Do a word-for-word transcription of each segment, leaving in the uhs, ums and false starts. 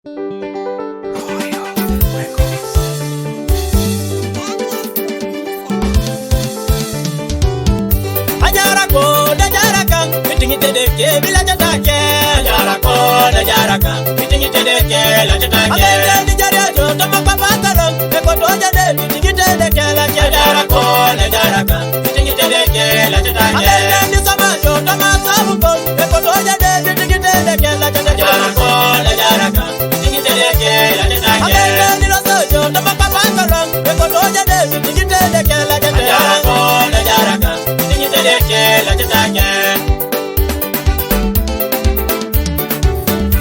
Ajara ko, da jara ka, mitingi tede ke, bila jata ke. Ajara ko, da jara ka, mitingi tede ke, la jata ke. Abele ni jari ajo, toma papa talo, eko to jade, mitingi tede ke, la jata. Ajara ko, da jara ka, mitingi tede ke, la jata ke. Abele ni sama ajo, toma sabu ko, eko to jade, mitingi tede ke, la jata ke. Ajara ko, da jara ka, mitingi tede ke, la jata ke. Abele ni lo sojo, toma papa talo, eko to jade, mitingi tede ke, la jata ke. Ajara ko, da jara ka, mitingi tede ke, la jata ke.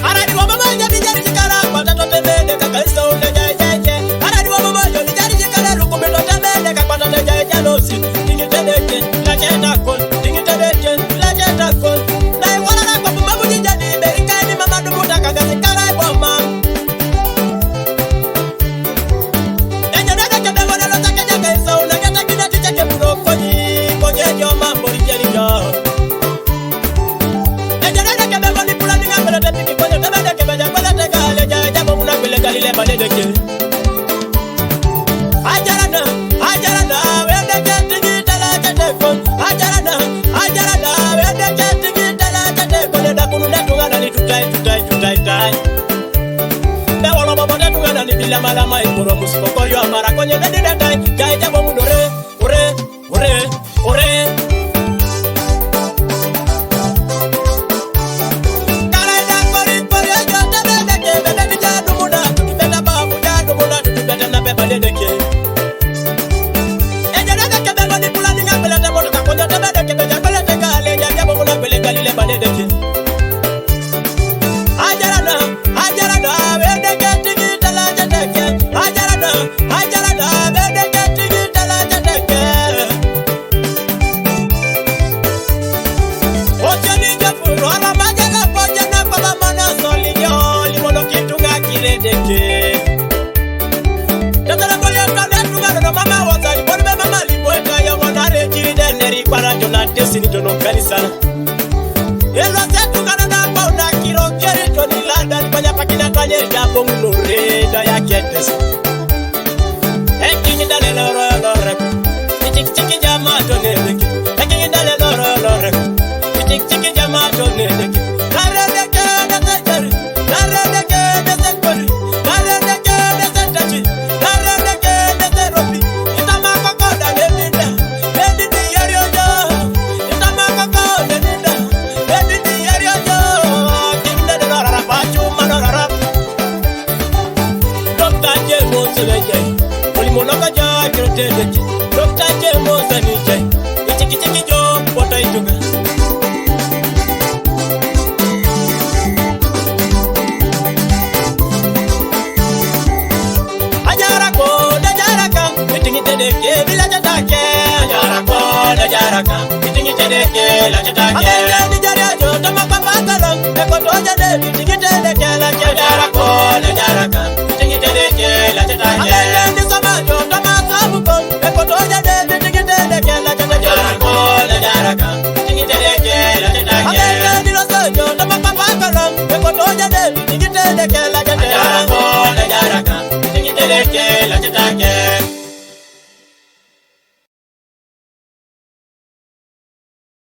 Aradi wa mama ya bijari jikara, kwa tato tebede kaka iso une jai jai jai. Aradi wa mama ya bijari jikara, lukumi to tebede kaka tato jai jai losi. Tingi tebede, la jeta kon. Tingi tebede, la jeta kon. Na iwala na kwa bubabu jijani, berika ni mama dumuta kaka sikara kwa mama. Ejo dada ke bebo de lo take jake iso, una ke takina ti jake budo konyi, konyi ejo mambo rijeri jo. Ejo dada ke bebo ni pula ni ngambele te piki konyo, te bede ke beja kwele te gale ja, ja bo una kwele gali le bade de ke. Ajara na, ajara na, wende ke tingi tala jete kon. Ajara na, ajara na, wende ke tingi tala jete kon. Da kunu na tunga na ni tutai, tutai, tutai, tai. Be wolo bobo de tunga na ni bila mala mai kuro musko ko yo amara konye de de de tai. Jai jabo munore, ore, ore, ore. Kara da kori kori ajo de de de ke, de de de ja dumuna, de de babu ja dumuna, de de na be bale de ke. Ejo de de ke be ni pula ni ngambele te moto ka konyo de de ke be ja kwele te gale, ja jabo una kwele gali le bale de ke. Ajarana, ajarana, wende ke tigi tala jateke. Ajarana, ajarana, wende ke tigi tala jateke. Ojani jafu, rora majala pojana pala mana soli yo, limono kitunga kiredeke. Tatara kole kane tunga no mama wasa, libori be mama libo eta ya wanare jiri deneri para jona tesini jono kanisana. Elo se tunga na na pa una kiro keri joni lada ni panya pakina kanye ya bongu no re da ya ketes. Ekingi dale loro loro. Chiki chiki jama to ne beki. Ekingi dale loro loro. Chiki chiki jama to ne beki. Kare de ke de se kari. Kare de ke de se kori. Kare de ke de se tachi. Kare de ke de se ropi. Itama koko da ne dinda. Ne di di yari ojo. Itama koko da dinda. Ne di di yari ojo. Kinda de lora rapachu mano rap. Doctor James Leje. Oli monoka ja kiro tete. Doctor James Leje. Ichiki chiki jo poto itunga. Ajara ko, da jara ka, mitingi tede ke, bila jata ke. Ajara ko, da jara ka, mitingi tede ke, la jata ke. Abele ni jari ajo, toma papa talo, eko to jade, mitingi tede ke, la jata. Ajara ko, da jara ka, mitingi tede ke, la jata ke. Abele ni sama ajo, toma sabu ko, eko to jade, mitingi tede ke, la jata. Ajara ko, da jara ka, mitingi tede ke, la jata ke. Abele ni lo sojo, toma papa talo, eko to jade, mitingi tede ke, la